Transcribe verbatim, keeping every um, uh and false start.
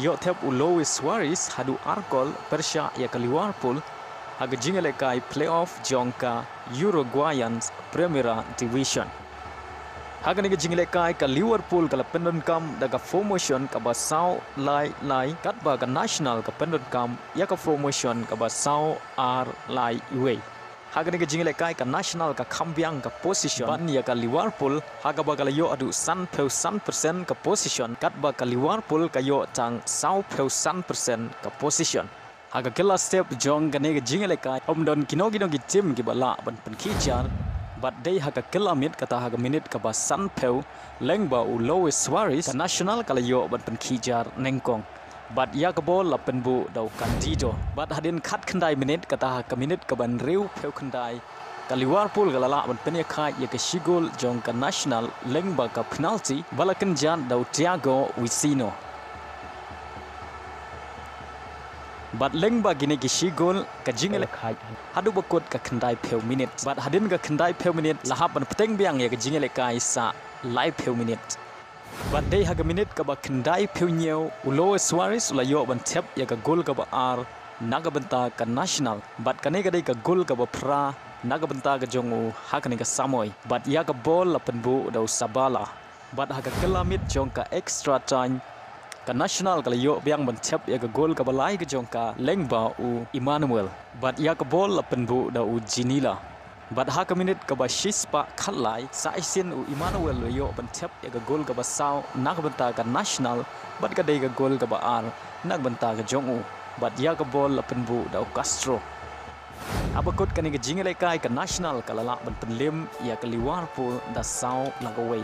ïoh thep u Luis Suarez haduh ar gol pyrshah ïa ka Liverpool ha ka jingïalehkai playoff jong ka Uruguayan Primera Division. Ha kane ka jingïalehkai ka Liverpool ka la pyndonkam da ka formation kaba saw lai lai, katba ka Nacional ka pyndonkam ïa ka formation kaba saw ar lai wei. Ha kane ka jingïalehkai ka Nacional ka kham biang ka possession ban ïa ka Liverpool, ha kaba ka la ïoh haduh sanphew san percent ka possession, katba ka Liverpool ka ïoh tang sawphew san percent ka possession. Ha ka kylla step jong kane ka jingïalehkai, ym don kino kino ki team kiba lah ban pynkhih jar, bad dei ha ka kylla miet, kata ha ka minit kaba sanphew, lyngba u Luis Suarez, ka Nacional ka la ïoh ban pynkhih jar nyngkong. Bad ïa ka bol la pynbuh da u Candido. Bad hadien khatkhyndai minit, kata ha ka minit kaba hynriewphew khyndai, ka Liverpool ka la lah ban pynïakhaid ïa ka shi gol jong ka Nacional lyngba ka penalty ba la kynjat da u Thiago Vecino. Bad lyngba kine ki shi gol, ka jingïalehkai haduh ba kut ka khyndaiphew minit. Bad hadien ka khyndaiphew minit la hap ban bteng biang ïa ka jingïalehkai sa laiphew minit. Bad dei ha ka minit kaba khyndaiphew hynñiew, u Luis Suarez u la ïoh ban thep ïa ka gol kaba ar na ka bynta ka Nacional. Bad kane ka dei ka gol kaba phra na ka bynta ka jong u ha kane ka samoi. Bad ïa ka bol la pynbuh da u Zabala. Bad ha ka kylla miet jong ka extra time, ka Nacional ka la ïoh biang ban thep ïa ka gol kaba lai ka jong ka lyngba u Emmanuel. Bad ïa ka bol la pynbuh da u Ginella. Bad ha ka minit kaba shispah khatlai, sa shisien u Emmanuel u la ïoh ban thep ïa ka gol kaba saw na ka bynta ka Nacional, bad ka dei ka gol kaba ar na ka bynta ka jong u. Bad ïa ka bol la pynbuh da u Castro. Haba kut kane ka jingïalehkai ka Nacional ka la lah ban pynlem ïa ka Liverpool da saw la kawei.